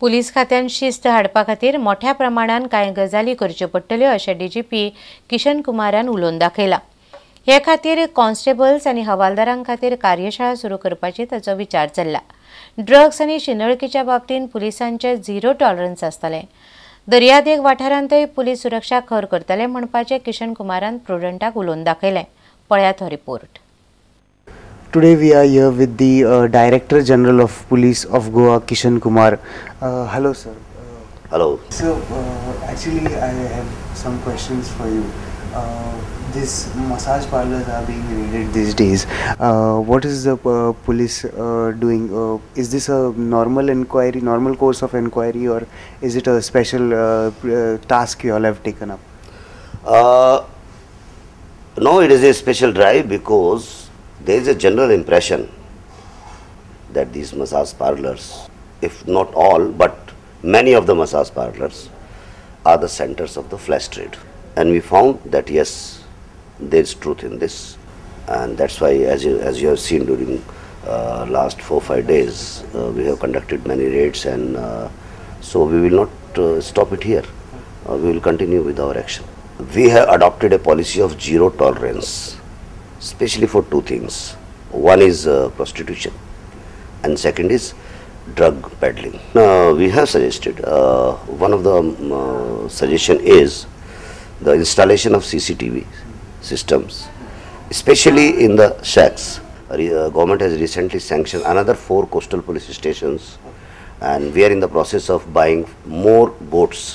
Police खात्यान शिस्त हाडपा खातीर मोठ्या प्रमाणान कांय गजाली करच्यो पडटल्यो अशें डीजीपी किशन कुमारान उलोवन दाखयलां. हे खातीर कॉन्स्टेबल्स आनी हवालदारां खातीर कार्यशाळा सुरू करपाची ताचो विचार चल्ला. ड्रग्स आनी शिंदळकीच्या बाबतींत पुलिसांचे झिरो टॉलरन्स आसतलें. दर्यादेग वाठारांतय पुलीस सुरक्षा खर करतले म्हणपाचें किशन कुमारान प्रुडंटाक उलोवन दाखयलें. पळयात हो report. Today we are here with the Director General of Police of Goa, Kishan Kumar. Hello sir. Hello. So actually I have some questions for you. These massage parlors are being raided these days. What is the police doing? Is this a normal inquiry, normal course of inquiry, or is it a special task you all have taken up? No, it is a special drive because there is a general impression that these massage parlors, if not all, but many of the massage parlors are the centers of the flesh trade. And we found that yes, there is truth in this, and that's why, as you have seen during last 4-5 days, we have conducted many raids, and so we will not stop it here. We will continue with our action. We have adopted a policy of zero tolerance, especially for two things. One is prostitution, and second is drug peddling. We have suggested, one of the suggestion is the installation of CCTV systems, especially in the shacks. Government has recently sanctioned another 4 coastal police stations, and we are in the process of buying more boats.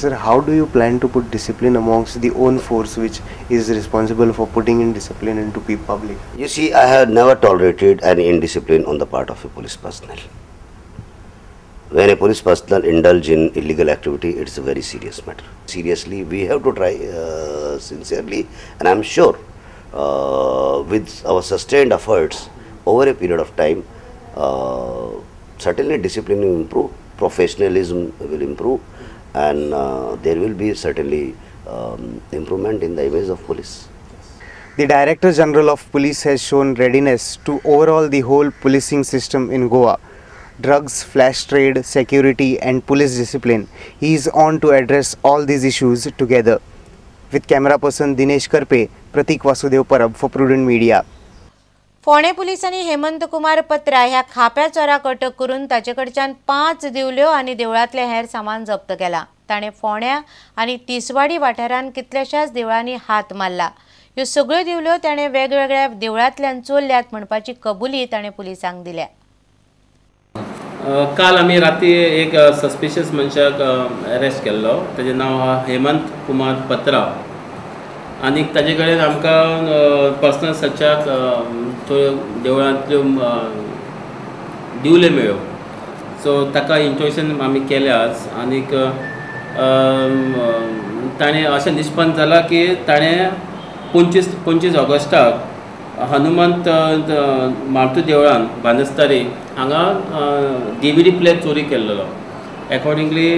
Sir, how do you plan to put discipline amongst the own force which is responsible for putting in discipline into the public? You see, I have never tolerated any indiscipline on the part of a police personnel. When a police personnel indulge in illegal activity, it's a very serious matter. Seriously, we have to try sincerely, and I am sure with our sustained efforts over a period of time, certainly discipline will improve, professionalism will improve, and there will be certainly improvement in the image of police. The Director General of Police has shown readiness to overhaul the whole policing system in Goa. Drugs, flash trade, security and police discipline. He is on to address all these issues together. With camera person Dinesh Karpe, Pratik Vasudev Parab for Prudent Media. फोंडें पुलिसांनी हेमंत कुमार पत्रा ह्या खाप्या चोराक अटक करून ताचे कडच्यान 5 दिवल्यो आनी देवळांतलें हेर सामान जप्त केलां. ताणें फोंड्या आनी तिसवाडी वाठारांत कितल्याशाच देवळांनी हात मारला. ह्यो सगळ्यो दिवल्यो ताणें वेगवेगळ्या देवळांतल्यान चोरल्यात म्हणपाची कबुली ताणें पुलिसांक दिल्या. काल आमी राती एक सस्पिशियस मनशाक अरेस्ट केल्लो. ताजें नांव आहा हेमंत कुमार पत्रा आनी ताजे कडेन आमकां पर्सनल सर्चाक थोड्यो देवळांतल्यो दिवल्यो मेळ्ळ्यो. सो ताका इंट्रोगेशन आमी केलें आज आनीक ताणें अशें निष्पन्न जालां की ताणें 25 ऑगस्टाक हनुमंत मारुती देवळान बांदस्तारी हांगा DVD player चोरी केल्लो. एकॉर्डिंगली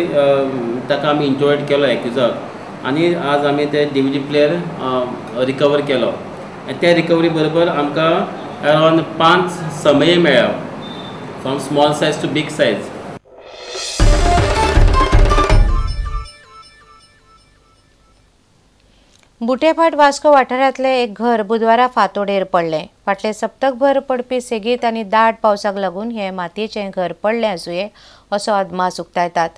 ताका आमी इंट्रोगेट केलो एक्युजाक आनी आज आमी ते DVD player recover केलो. आनी त्या रिकवरी बरोबर आमकां अरावंड 5 समय मेळ्ळा, from small size to big size. Butephat Vasco वाठारांतलें एक घर बुधवारा फांतोडेर पडलें. फाटले सप्तकभर पडपी सेगीत आनी दाट पावसाक लागून हें मातयेचें घर पडलें आसुये असो अदमास उक्तायतात.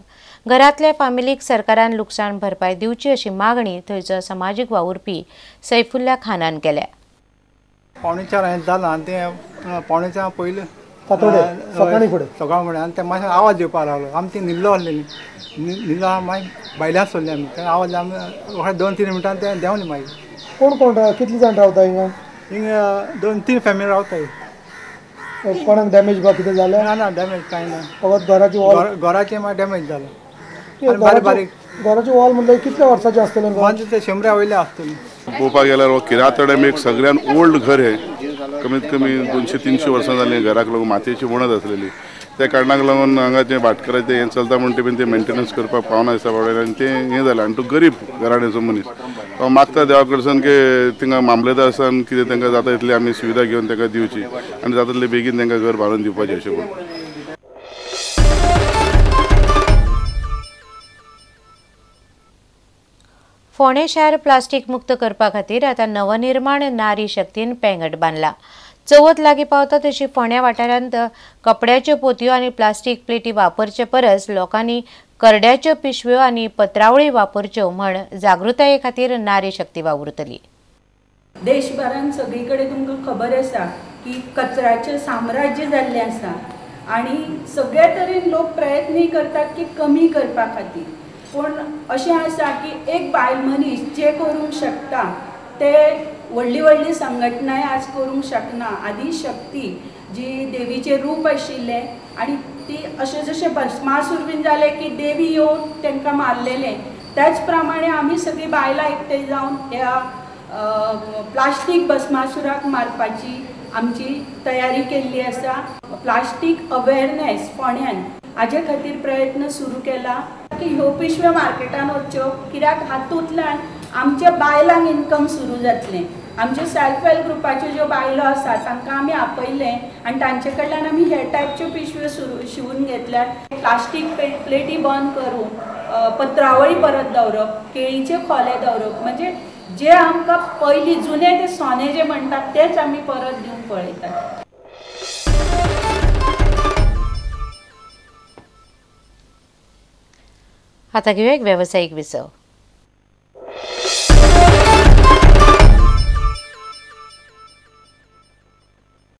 घरांतल्या फामिलीक सरकारान लुकसाण भरपाय दिवची अशी मागणी थंयचो समाजीक वावुरपी सैफुल्ला खानान केल्या. 3:45 जालां आनी तें 3:45 पयलें सकाळीं फुडें सकाळ फुडें आनी ते मातशें आवाज येवपाक लागलो. आमी ती न्हिदलो आसलेली, न्हिदलो मागीर भायल्यान सोडलें आमी. ते आवाज आमी रोखडे 2-3 मिनटान ते देंवले. मागीर कोण कोण कितले जाण रावता हिंगा? हिंगा 2-3 फॅमिली रावता. कोणाक डॅमेज बा कितें जालें? ना ना, डॅमेज कांय ना. फकत घराची वॉल? घराचें मागीर डॅमेज जालें. बारीक बारीक घराची वॉल म्हणल्यार कितल्या वर्साचें आसतलें? म्हणजे ते 100 वयले आसतलें. पळोवपाक गेल्यार हो किरातडेम एक सगळ्यान ओल्ड घर हें. कमीत कमी 200-300 वर्सां जालीं घराक लागून मातयेची वणत आसलेली. त्या कारणाक लागून हांगा जें भाटकाराचें हें चलता म्हणटा बीन तें मेंटेनन्स करपाक पावना दिसता बाबड्याक आनी तें हें जालें. आनी तो गरीब घराण्याचो मनीस तो मागता देवा कडसून की थिंगा मामलेदार आसान कितें तांकां जाता तितली आमी सुविधा घेवन तांकां दिवची आनी जाता तितले बेगीन तांकां घर बांदून दिवपाचें अशें म्हणून. फोंडें शार प्लास्टीक मुक्त करपा खातीर आतां नवनिर्माण नारी शक्तीन पेंगट बांदला. चवथ लागीं पावता तशी फोंड्या वाठारांत कपड्याच्यो पोतयो आनी प्लास्टीक प्लेटी वापरचे परस लोकांनी करड्याच्यो पिशव्यो आनी पत्रावळी वापरच्यो म्हण जागृताये खातीर नारी शक्ती वावुरतली. देशभरान सगळी कडेन तुमकां खबर आसा की कचऱ्याचें साम्राज्य जाल्लें आसा आनी सगळ्या तरेन लोक प्रयत्नय करतात की कमी करपा खातीर, पूण अशें आसा की एक बायल मनीस जे करूंक शकता ते व्हडली व्हडली संघटनाय आज करूंक शकना. आदी शक्ती जी देवीचें रूप आशिल्लें आनी ती अशें जशें भस्मासूर बीन जालें की देवी येवन तांकां मारलेलें, त्याच प्रमाणे आमी सगळीं बायलां एकठांय जावन ह्या प्लास्टीक भस्मासुराक मारपाची आमची तयारी केल्ली आसा. प्लास्टीक अवेरनेस फोंड्यान हाजे खातीर प्रयत्न सुरू केला की ह्यो पिशव्यो मार्केटान वच्च्यो, कित्याक हातूंतल्यान आमच्या बायलांक इनकम सुरू जातलें. आमचे सेल्फ हेल्प ग्रुपाच्यो ज्यो बायलो आसा तांकां आमी आपयलें आनी तांचे कडल्यान आमी हे टायपच्यो पिशव्यो सुरू शिवून घेतल्यात. प्लास्टीक प्लेटी बंद करून पत्रावळी परत दवरप, केळीचे खोले दवरप, म्हणजे जे आमकां पयलीं जुने ते सोने जे म्हणटात तेच आमी परत दिवंक पळयतात. आता घेऊया एक व्यावसायिक विसव.